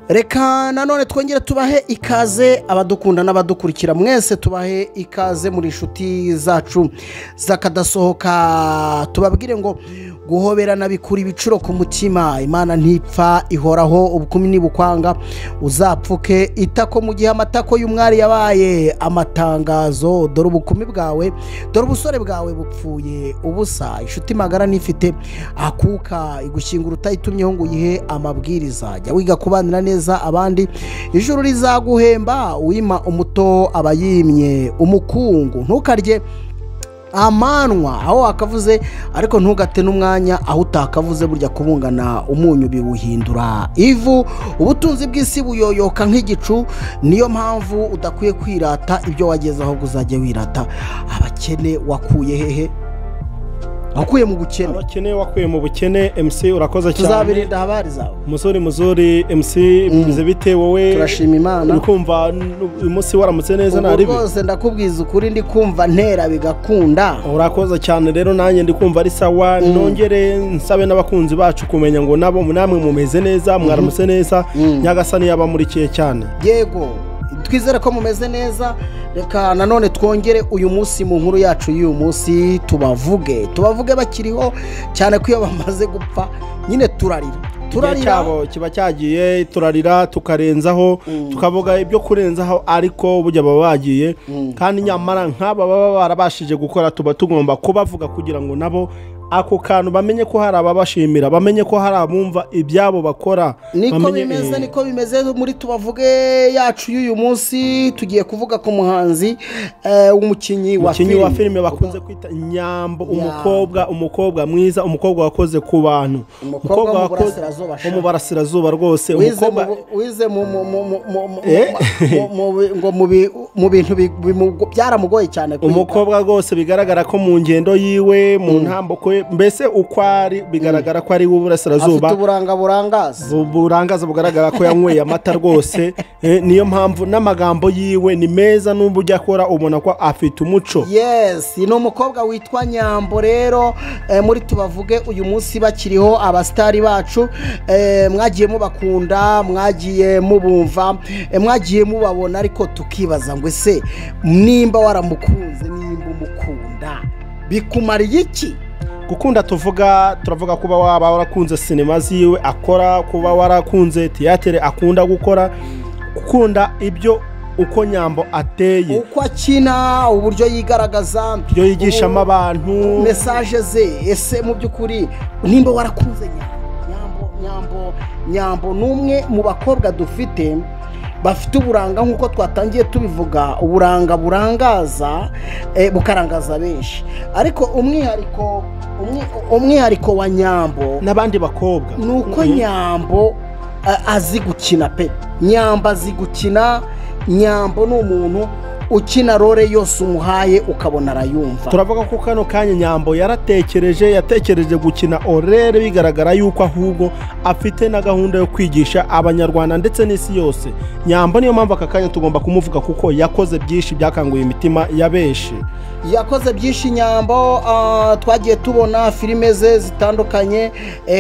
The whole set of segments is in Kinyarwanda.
Reka nanone twongere tubahe ikaze abadukunda n'abadukurikira mwese, tubahe ikaze muri inshuti zacu zakadasohoka. Tubabwire ngo guhoberana bikura ibicuro ku mutima, Imana ntipfa ihoraho, ubukumi nibukwanga uzapfuke itako mu gihe amatako y'umwari yabaye amatangazo. Dore ubukumi bwawe, dore ubusore bwawe bupfuye ubusa. Inshuti magara nifite akuka igushyingura utayitumyeho ngo uyihe amabwiriza. Jya wiga kubanira neza abandi, ijuru rizaguhemba. Uwima umuto aba yimye umukungu. Ntukarye amanwa aho wakavuze, ariko ntugate n'umwanya aho utakavuze. Burya kubungana umunyu biwuhindura ivu. Ubutunzi bw'isi buyoyoka nk'igicu, niyo mpamvu udakwiye kwirata ibyo wageze, ahubwo uzajya wirata abakene wakuye hehe, wakuye mu bukene. Abakene wakuye mu bukene. MC urakoze cyane, tuzabirinda habari zawe. Musore muzuri MC, bimeze bite wowe? Turashima Imana. Uri kumva uyu munsi waramutse neza? Ubu naribi rwose ndakubwiza ukuri, ndi kumva ntera bigakunda. Urakoze cyane rero, nanjye ndi kumva ari sawa. Nongere nsabe n'abakunzi bacu kumenya ngo nabo namwe mumeze neza, mwaramutse neza. Nyagasani yabamurikiye cyane. Yego, twizere ko mumeze neza. Reka nanone twongere uyu munsi mu nkuru yacu y'uyu munsi tubavuge bakiriho, cyane ko iyo bamaze gupfa nyine turarira. Igihe Turarira. cyabo kiba cyagiye, turarira tukarenzaho, tukavuga ibyo kurenzaho, ariko burya baba bagiye. Kandi nyamara nk'aba baba barabashije gukora, tuba tugomba kubavuga kugira ngo nabo ako kantu bamenye ko hari ababashimira, bamenye ko hari abumva ibyabo bakora. Niko bimeze. Niko bimeze. Muri tubavuge yacu y'uyu munsi tugiye kuvuga ku muhanzi w'umukinnyi wa Umukinnyi wa filime. Filime bakunze kwita Nyambo, umukobwa mwiza, umukobwa wakoze ku bantu. Umukobwa wo mu Wakoze Burasirazuba, sha. wo mu Burasirazuba rwose. Wize Umukobwa wize ngo mu bintu byaramugoye cyane kwiga. Umukobwa rwose bigaragara ko mu ngendo yiwe, mu ntamboko ye, mbese uko ari bigaragara ko ari uw'Uburasirazuba. Afite uburanga burangaza. Burangaza, bugaragara ko yanyweye amata rwose. Niyo mpamvu n'amagambo yiwe ni meza, n'uburyo akora ubona ko afite umuco. Yes, ni umukobwa witwa Nyambo rero. Muri tubavuge uyu munsi bakiriho, abasitari bacu, mwagiye mubakunda, mwagiye mubumva, mwagiye mubabona, ariko tukibaza ngo ese nimba waramukunze, nimba umukunda, bikumariye iki? Gukunda tuvuga, turavuga kuba waba warakunze sinema ziwe akora, kuba warakunze tiyatere akunda gukora, gukunda ibyo uko Nyambo ateye, uko akina, uburyo yigaragaza, ibyo yigishamo abantu, message ze. Ese mu by'ukuri nimba warakunze Nyambo, Nyambo, Nyambo ni umwe mu bakobwa dufite bafite uburanga nk'uko twatangiye tubivuga, uburanga burangaza, bukarangaza benshi. Ariko umwihariko wa Nyambo n'abandi bakobwa ni uko Nyambo azi gukina pe. Nyambo azi gukina. Nyambo ni umuntu ukina role yose umuhaye ukabona arayumva. Turavuga ko kano kanya Nyambo yaratekereje, yatekereje gukina orere, bigaragara yuko ahubwo afite na gahunda yo kwigisha Abanyarwanda ndetse n'isi yose. Nyambo niyo mpamvu aka kanya tugomba kumuvuga, kuko yakoze byinshi byakanguye imitima ya benshi. Yakoze byinshi Nyambo. Twagiye tubona filime ze zitandukanye,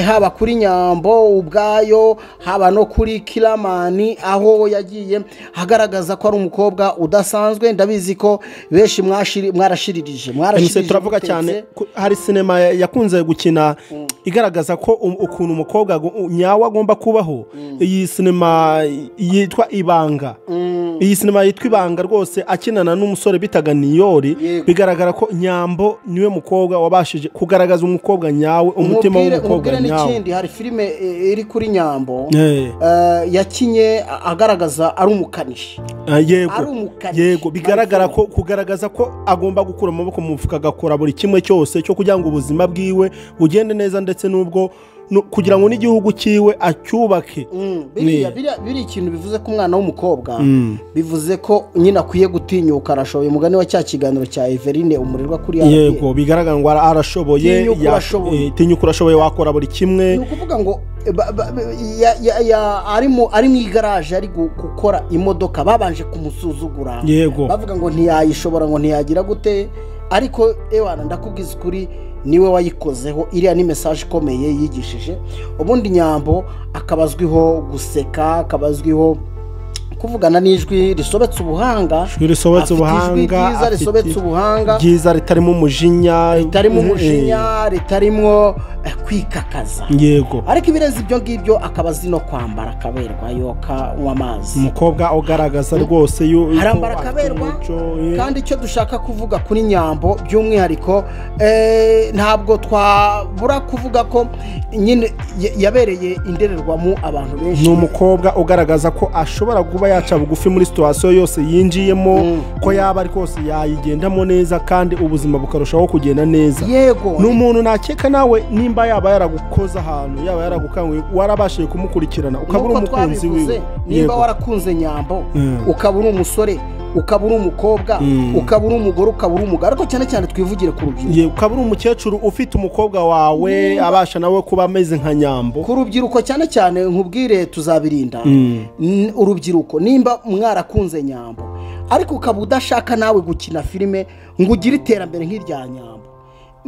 haba kuri Nyambo ubwayo, haba no kuri Kiramani, aho yagiye agaragaza ko ari umukobwa udasanzwe. Ndabizi ko benshi mwarashiririje, mwarashiririje MC, turavuga mutetse. cyane hari sinema yakunze gukina igaragaza ko ukuntu umukobwa nyawe agomba kubaho. Iyi sinema yitwa Ibanga, iyi sinema yitwa Ibanga rwose, akinana n'umusore bitaga Niyori. Bigaragara ko Nyambo niwe mukobwa wabashije kugaragaza umukobwa nyawe, umutima w'umukobwa Umubwire nyawe. n'ikindi, hari filime iri kuri Nyambo, yakinye agaragaza ari umukanishi. Yego. Ari umukanishi. Yego, bigaragara ko kugaragaza ko agomba gukura amaboko mu mufuka, agakora buri kimwe cyose cyo kugira ngo ubuzima bwiwe bugende neza, ndetse n'ubwo kugira ngo n'igihugu cyiwe acyubake. Biriya ikintu bivuze ko umwana w'umukobwa, bivuze ko nyine akwiye gutinyuka, arashoboye, umugani wa cya kiganiro cya Everine Umurerwa kuri RBA. Yego, bigaragara ngo arashoboye. Tinyuka, urashoboye. Tinyuka urashoboye, wakora buri kimwe. Ni ukuvuga ngo ari mu igaraje ari gukora imodoka, babanje kumusuzugura, bavuga ngo ntiyayishobora, ngo ntiyagira gute, ariko ewana ndakubwiza ukuri. Niwe wayikozeho. Iriya ni message ikomeye yigishije. Ubundi Nyambo akaba azwiho guseka, akaba azwiho kuvugana n'ijwi risobetse ubuhanga, ijwi risobetse ubuhanga, ryiza risobetse ubuhanga, ryiza ritarimo umujinya, ritarimo kwikakaza. Yego. Ariko ibirenze ibyo ngibyo akaba azi no kwambara akaberwa, yoka w'amazi. Umukobwa ugaragaza rwose yuko arambara akaberwa. Kandi icyo dushaka kuvuga kuri Nyambo by'umwihariko, ntabwo twabura kuvuga ko nyine yabereye indorerwamo abantu benshi. Ni umukobwa ugaragaza ko ashobora kuba yaca bugufi muri situation yose yinjiyemo, ko yaba ari kose yayigendamo neza kandi ubuzima bukarushaho kugenda neza. Yego. Ni umuntu nakeka nawe nimba yaba yaragukoza ahantu, yaba yaragukanguye, warabashije kumukurikirana ukaba uri umukunzi wiwe. Nimba warakunze Nyambo, ukaba uri umusore, ukaba uri umukobwa, ukaba uri umugore, ukaba uri umugabo, ariko cyane cyane twivugire ku rubyiruko. Ukaba uri umukecuru ufite umukobwa wawe abasha nawe kuba ameze nka Nyambo. Ku rubyiruko cyane cyane nkubwire tuzabirinda. Urubyiruko nimba mwarakunze Nyambo ariko ukaba udashaka nawe gukina filime ngo ugire iterambere nk'irya Nyambo,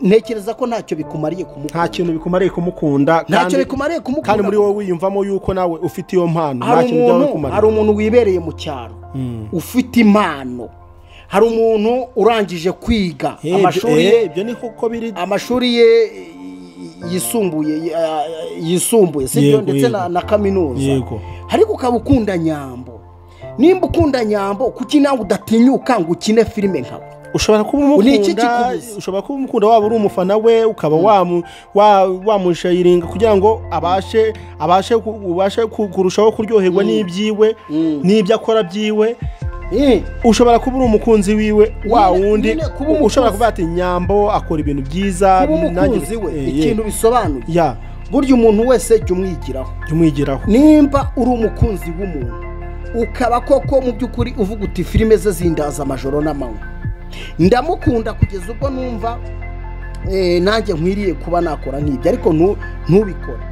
ntekereza ko ntacyo bikumariye kumukunda. Nta kintu bikumariye kumukunda, ntacyo bikumariye kumukunda, kandi muri wowe wiyumvamo yuko nawe ufite iyo mpano. Nta kintu byaba bikumariye. Hari umuntu wibereye mu cyaro ufite impano, hari umuntu urangije kwiga amashuri ye, ibyo ni koko biri, amashuri ye yisumbuye sibyo, ndetse na kaminuza. Ariko ukaba ukunda Nyambo. Nimba ukunda Nyambo, kuki nawe udatinyuka ngo ukine filime nkawe? Ushobora kuba umukunda, ushobora kuba umukunda waba uri umufana we, ukaba wamushayiringa kugira ngo abashe kurushaho kuryoherwa n'ibyiwe, n'ibyo akora byiwe. Ushobora kuba uri umukunzi wiwe wa wundi, ushobora kuba ati Nyambo akora ibintu byiza, nanjye we ikintu bisobanuye. Burya umuntu wese jya umwigiraho, Nimba uri umukunzi w'umuntu ukaba koko mu by'ukuri uvuga uti filime ze zindaza amajoro n'amanywa, ndamukunda kugeza ubwo numva nanjye nkwiriye kuba nakora nk'ibyo, ariko ntubikore.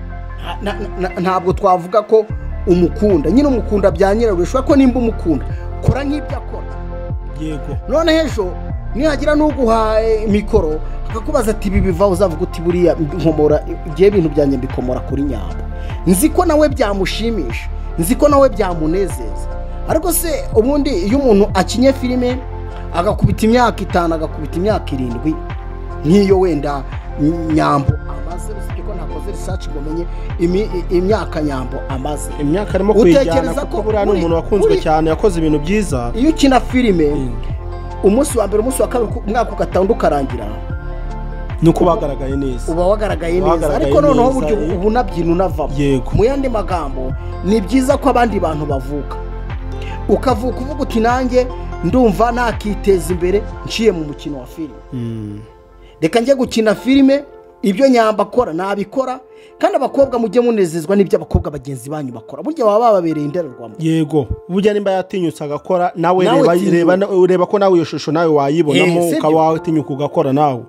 Ntabwo twavuga ko umukunda, nyine umukunda bya nyirawe. Ushobora ko nimba umukunda kora nk'ibyo akora. Yego. None ejo nihagira n'uguha mikoro akakubaza ati ibi biva, uzavuga uti buriya nkomora igihe ibintu byanjye mbikomora kuri Nyambo. Nzi ko nawe byamushimisha, nzi ko nawe byamunezeza. Ariko se ubundi iyo umuntu akinye filime agakubita imyaka 5, agakubita imyaka 7 nk'iyo wenda Nyambo amaze, usibye ko ntakoze research ngo menye imyaka Nyambo amaze, imyaka arimo kwijyana, kuko buriya ni umuntu wakunzwe cyane, yakoze ibintu byiza. Iyo ukina filime umunsi wa mbere, umunsi wa kabiri, umwaka ugatanu ukarangira, nuko bagaragaye neza, uba wagaragaye neza. Ariko noneho buryo ubu nabyina unavamo. Mu yandi magambo ni byiza ko abandi bantu bavuka, ukavuka uvuga uti nanjye ndumva nakiteza imbere nciye mu mukino wa filime. Reka njye gukina filime, ibyo Nyambo akora nabikora. Kandi abakobwa mujye munezezwa n'ibyo abakobwa bagenzi banyu bakora, burya baba bababereye indorerwamo. Yego, burya nimba yatinyutse agakora, nawe reba ko nawe iyo shusho nawe wayibonamo, ukaba watinyuka ugakora nawe.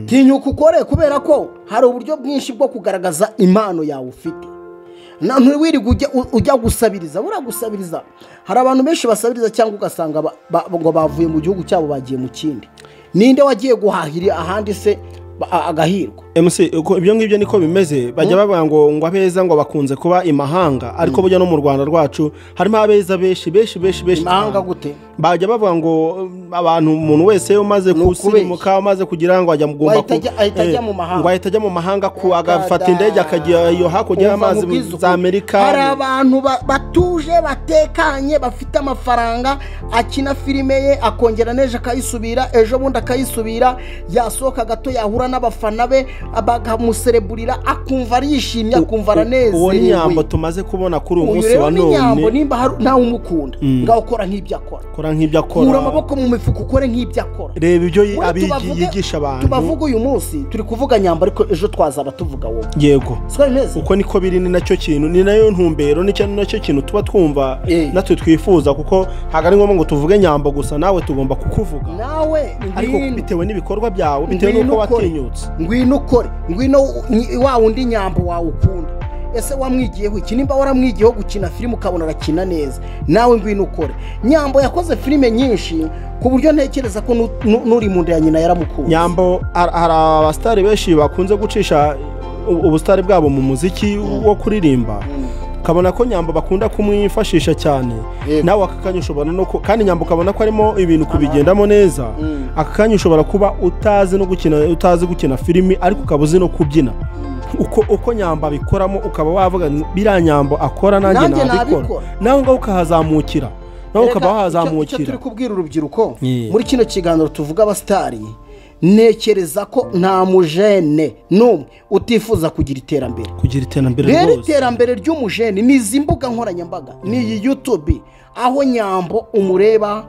Tinyuka ukore, kubera ko hari uburyo bwinshi bwo kugaragaza impano yawe ufite. Ntiwirirwe ujya gusabiriza, buragusabiriza. Hari abantu benshi basabiriza cyangwa ugasanga ngo bavuye mu gihugu cyabo bagiye mu kindi. Ninde wagiye guhahira ahandi se agahirwa? MC, ibyo ngibyo niko bimeze. Bajya bavuga ngo abeza ngo bakunze kuba imahanga, ariko burya no mu Rwanda rwacu harimo abeza benshi benshi benshi benshi. Imahanga gute? Bajya bavuga ngo abantu, umuntu wese umaze gusirimuka, umaze kugira ngo ajya mugomba ngo ahita ajya mu mahanga, ku agafata indege akajya iyo hakurya y'amazi za Amerika. Hari abantu batuje batekanye bafite amafaranga, akina filime ye akongera neje akayisubira, ejo bundi akayisubira, yasohoka gato yahura n'abafana be bakamusereburira, akumva arishimye, akumva aranezerewe. Uwo ni Nyambo tumaze kubona kuri uyu munsi wa none. Nyambo nimba nawe umukunda, ngaho ukora nk'ibyo akora, kora nk'ibyo akora, kura amaboko mu mifuka ukore nk'ibyo akora. Reba ibyo yigisha abantu. Tubavuga uyu munsi turi kuvuga Nyambo, ariko ejo twazaba tuvuga wowe. Yego, uko niko biri, ni nacyo kintu, ni nayo ntumbero, ni nacyo kintu tuba twumva natwe twifuza, kuko ntabwo ari ngombwa ngo tuvuge Nyambo gusa, nawe tugomba kukuvuga nawe, ariko bitewe n'ibikorwa byawe, bitewe n'uko watinyutse. Ngwino ukore, ngwino wa wundi Nyambo wawe ukunda. Ese wamwigiyeho iki? Nimba waramwigiyeho gukina filime ukabona arakina neza, nawe ngwino ukore. Nyambo yakoze filime nyinshi ku buryo ntekereza ko nuri mu nda ya nyina yaramukunze. Nyambo hari abasitari benshi bakunze gucisha ubusitari bwabo mu muziki wo kuririmba, ukabona ko Nyambo bakunda kumwifashisha cyane. Nawe aka kanya ushobora no kandi Nyambo ukabona ko arimo ibintu kubigendamo neza. Aka kanya ushobora kuba utazi no gukina, utazi gukina filimi, ariko ukaba uzi no kubyina. Uko Nyambo abikoramo ukaba wavuga biriya Nyambo akora nanjye nabikora, nawe ngaho ukahazamukira, nawe ukaba wahazamukira. Icyo turi kubwira urubyiruko muri kino kiganiro tuvuga abasitari, ntekereza ko nta mujene n'umwe utifuza kugira iterambere. Kugira iterambere rero, iterambere ry'umujene ni izi mbuga nkoranyambaga, ni iyi YouTube, aho Nyambo umureba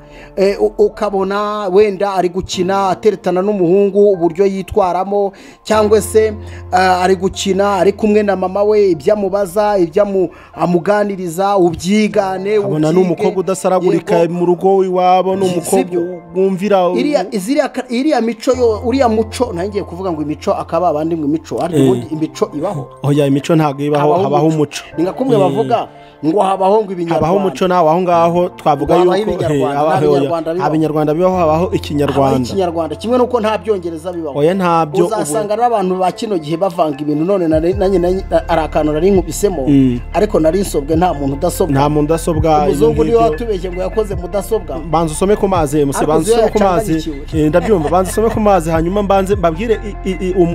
ukabona wenda ari gukina ateretana n'umuhungu uburyo yitwaramo, cyangwa se ari gukina ari kumwe na mama we, ibyo amubaza, ibyo amuganiriza, ubyigane. Abona n'umukobwa udasaragurika mu rugo iwabo, n'umukobwa wumvira iriya mico yo, uriya muco. Ntangiye kuvuga ngo imico akaba abandi ngo imico, ariko ubundi imico ibaho? Oya, imico ntabwo ibaho, habaho umuco. Ni nka kumwe bavuga ngo habaho ngo ibinyarwanda, habaho umuco. Nawe aho ngaho twavuga yuko Abanyarwanda bibaho, habaho ikinyarwanda kimwe nuko nta byongereza bibaho. Oya, ntabyo. Uzasanga n'abantu ba kino gihe bavanga ibintu. None nanjye ari akantu nari nkubisemo, ariko nari nsobwe, nta muntu udasobwa, nta muntu udasobwa. Umuzungu niwe watubeshye ngo yakoze mudasobwa. Banza usome ku mazi, banza usome ku mazi, ndabyumva. Banza usome ku mazi, hanyuma mbanze mbabwire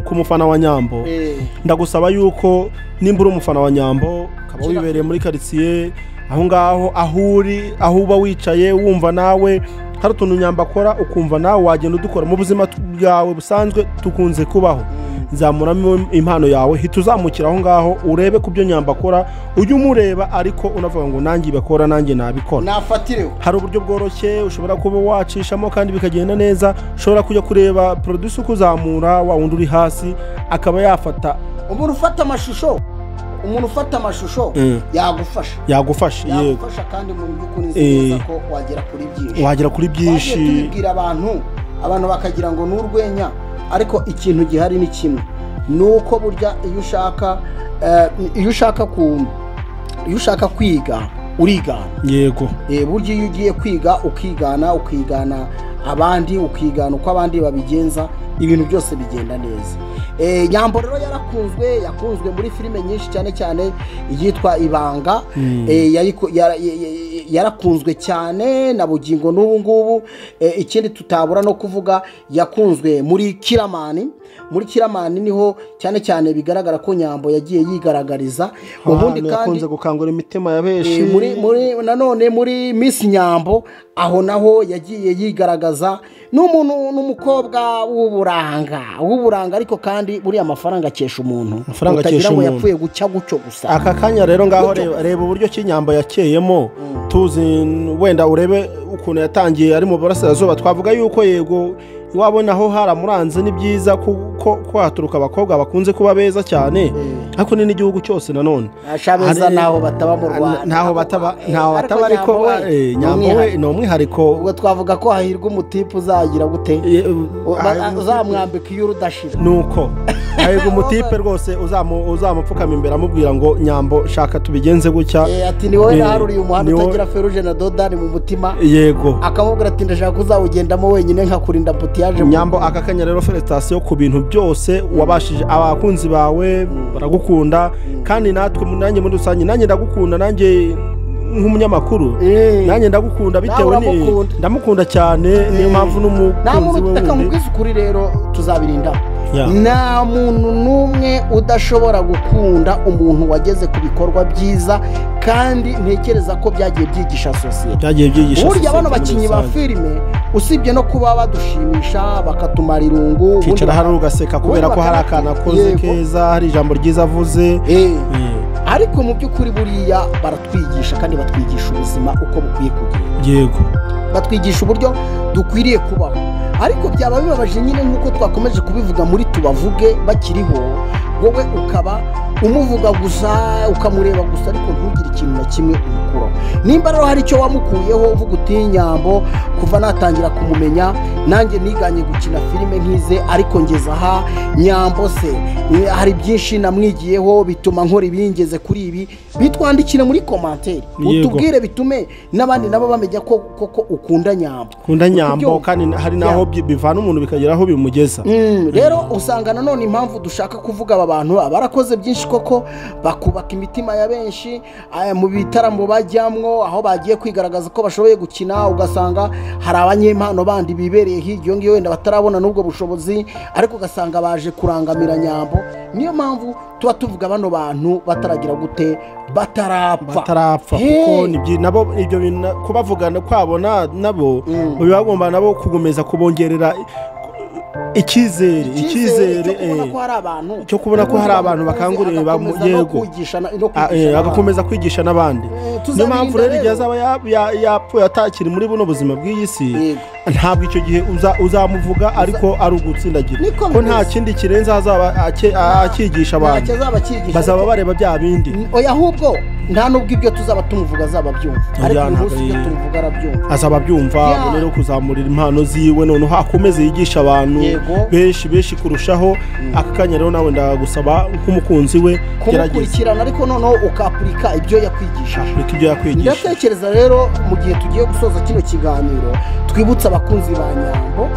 ku mufana wa Nyambo. Ndagusaba yuko nimba uri umufana wa Nyambo, ukaba wibereye muri karitsiye aho ngaho, aho uri, aho uba wicaye wumva nawe hari utuntu Nyambo akora, ukumva nawe wagenda udukora mu buzima bwawe busanzwe tukunze kubaho, zamuramo impano yawe, hita uzamukira aho ngaho urebe ku byo Nyambo akora, ujye umureba ariko unavuga ngo nanjye ibakora, nanjye nabikora, nafatireho. Hari uburyo bworoshye ushobora kuba wacishamo kandi bikagenda neza. Ushobora kujya kureba producer ukuzamura wa wundi uri hasi akaba yafata umuntu ufata amashusho, umuntu ufata amashusho yagufasha, yagufasha, yego, kandi mu by'ukuri nzi ko wagera kuri byinshi, wagera kuri byinshi. Tubibwira abantu bakagira ngo n'urwenya, ariko ikintu gihari ni kimwe, nuko burya iyo ushaka kwiga urigana. Yego, burya iyo ugiye kwiga ukigana, ukigana abandi, ukigana uko abandi babigenza, ibintu byose bigenda neza. Nyambo rero yarakunzwe, yakunzwe muri filime nyinshi, cyane cyane iyitwa Ibanga. Yarakunzwe cyane na bugingo n'ubu ngubu. Ikindi tutabura no kuvuga, yakunzwe muri Kiramani. Muri Kiramani niho cyane cyane bigaragara ko Nyambo yagiye yigaragariza. Ubundi kandi yakunze gukangura imitima ya benshi. Muri nanone muri Miss Nyambo, aho naho yagiye yigaragaza n'umuntu, n'umukobwa w'uburanga, ariko kandi buriya amafaranga akesha umuntu, utagira ngo yapfuye gucya gucyo gusa. Aka kanya rero ngaho reba uburyo ki Nyambo yakeyemo, tuzi wenda urebe ukuntu yatangiye ari mu burasirazuba. Twavuga yuko yego iwabo naho haramuranze, ni byiza kuko kwaturuka abakobwa bakunze kuba beza cyane, ariko ni n'igihugu cyose nanone ashabeza naho bataba mu Rwanda, ntaho bataba, ntaho bataba, ariko Nyambo we ni umwihariko. Ubwo twavuga ko hahirwa umutipe uzagira gute, uzamwambika iyo urudashira. Nuko hahirwa umutipe rwose uzamupfukama imbere amubwira ngo Nyambo shaka tubigenze gutya, ati ni wowe naharuriye umuhanda utagira feruje na dodani mu mutima. Yego, akamubwira ati ndashaka uzawugendamo wenyine nkakurinda putiyaje. Nyambo aka kanya rero felicitation ku bintu byose wabashije, abakunzi bawe baragukunda, kandi natwe nanjye muri rusange nanjye ndagukunda, nanjye nk'umunyamakuru nanjye ndagukunda bitewe ni ndamukunda cyane, niyo mpamvu n'umukunzi we. Reka nkubwize ukuri rero, tuzabirinda. Nta muntu n'umwe udashobora gukunda umuntu wageze ku bikorwa byiza, kandi ntekereza ko byagiye byigisha sosiyete, byagiye byigisha. Burya bano bakinnyi ba filime usibye no kuba badushimisha bakatumara irungu, ukicara hari ugaseka kubera ko hari akantu akoze keza, hari ijambo ryiza avuze, ariko mu by'ukuri buriya baratwigisha, kandi batwigisha ubuzima uko bukwiye kugenda. Yego, batwigisha uburyo dukwiriye kubaho. Ariko byaba bibabaje nyine nk'uko twakomeje kubivuga muri Tubavuge bakiriho, wowe ukaba Umuvuga gusa, ukamureba gusa, ariko ntugire ikintu na kimwe umukuraho. Nimba rero hari icyo wamukuyeho uvuga uti Nyambo kuva natangira kumumenya nanjye niganye gukina filime nkize, ariko ngeze aha Nyambo se hari byinshi namwigiyeho bituma nkora ibingeze kuri ibi, bitwandikire muri commentaire utubwire, bitume n'abandi nabo bamenya ko koko ukunda Nyambo. Ukunda Nyambo, kandi hari naho bivana umuntu bikagera aho bimugeza. Rero usanga nanone impamvu dushaka kuvuga aba bantu barakoze byinshi koko, bakubaka imitima ya benshi mu bitaramo bajyamwo, aho bagiye kwigaragaza ko bashoboye gukina, ugasanga hari abanyempano bandi bibereye hirya ngiyo wenda batarabona n'ubwo bushobozi, ariko ugasanga baje kurangamira Nyambo. Niyo mpamvu tuba tuvuga bano bantu bataragira gute, batarapfa, kuko nabo ibyo bintu kubavugana kwabo nabo bagomba nabo kugomeza kubongerera icyizere cyo kubona ko hari abantu bakangurira, yego, agakomeza kwigisha n'abandi. Niyo mpamvu rero igihe azaba yapfuye atakiri muri buno buzima bw'iyi si, ntabwo icyo gihe uzamuvuga ariko ari ugutsindagira, ko nta kindi kirenze azaba akigisha abantu, bazaba bareba bya bindi. Oya, ahubwo nta nubwo ibyo tuzaba tumuvuga azaba abyumva, ariko uyu munsi ibyo tumuvuga arabyumva, azaba abyumva. Rero kuzamurira impano ziwe, noneho akomeze yigisha abantu benshi benshi kurushaho. Aka kanya rero nawe ndagusaba nk'umukunzi we kumukurikirana, ariko noneho ukapurika ibyo yakwigishije. Ndatekereza rero mu gihe tugiye gusoza kino kiganiro, twibutse abakunzi ba Nyambo,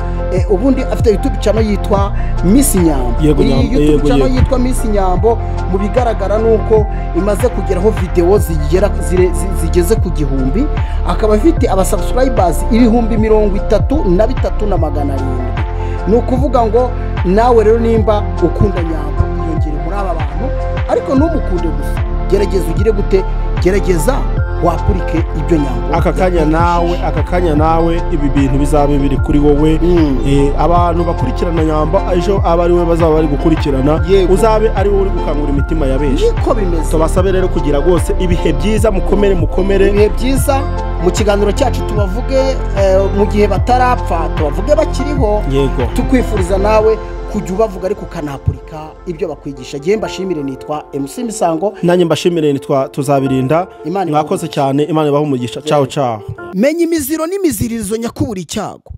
ubundi afite YouTube channel yitwa Miss Nyambo. Iyi YouTube channel yitwa Miss Nyambo mu bigaragara nuko imaze kugeraho video zigeze ku 1000, akaba afite aba subscribers 33,700. Ni ukuvuga ngo nawe rero nimba ukunda Nyambo yongere muri aba bantu, ariko ntumukunde gusa, gerageza ugire gute, gerageza wapurike ibyo Nyambo. Aka kanya nawe ibi bintu bizabe biri kuri wowe. Abantu bakurikirana Nyambo ejo aba ari we bazaba bari gukurikirana, uzabe ari wowe uri gukangura imitima ya benshi. Niko bimeze. Tubasabe rero kugira rwose ibihe byiza, mukomere ibihe byiza. Mu kiganiro cyacu tubavuge mu gihe batarapfa, tubavuge bakiriho. Tukwifuriza nawe kujya ubavuga ariko ukanapurika ibyo bakwigisha. Gihe mbashimire nitwa MC Misango, nanjye mbashimire nitwa Tuzabirinda. Mwakoze cyane, Imana ibahe umugisha. Ciao ciao. Menya imiziro n'imiziririzo nyakubura icyago.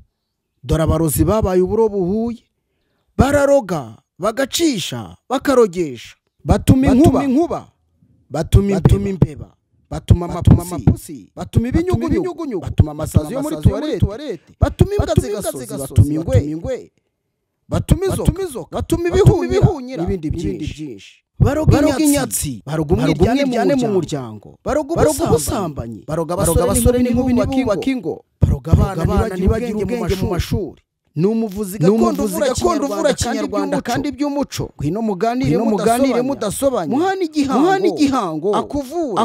Dore abarozi babaye uburo buhuye, bararoga bagacisha bakarogesha, batuma inkuba, batuma imbeba, batuma amapusi, batuma ibinyugunyugu, batuma amasazi yo muri tuwarete, batuma imbwa z'igasozi, batuma ingwe, batuma izoka, batuma ibihunyira n'ibindi byinshi. Baroga inyatsi, baroga umwiryane mu muryango, baroga ubusambanyi, baroga abasore n'inkumi ntibubake ingo, baroga abana ntibagire ubwenge mu mashuri. Ni umuvuzi gakondo uvura Kinyarwanda kandi by'umuco. Ngwino muganire mudasobanya, muhane igihango, akuvure,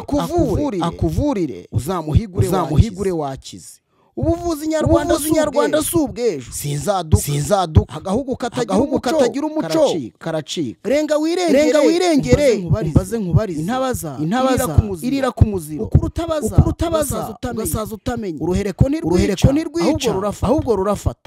akuvurire, uzamuhigure wakize. Ubuvuzi nyarwanda si ubw'ejo, sinzaduka, agahugu katagira umuco karacika. Renga wirengere, umbaze nkubarize, intabaza irira ku muziro, ukuru utabaza ugasaza utamenya, uruhereko ntirwica ahubwo rurafata.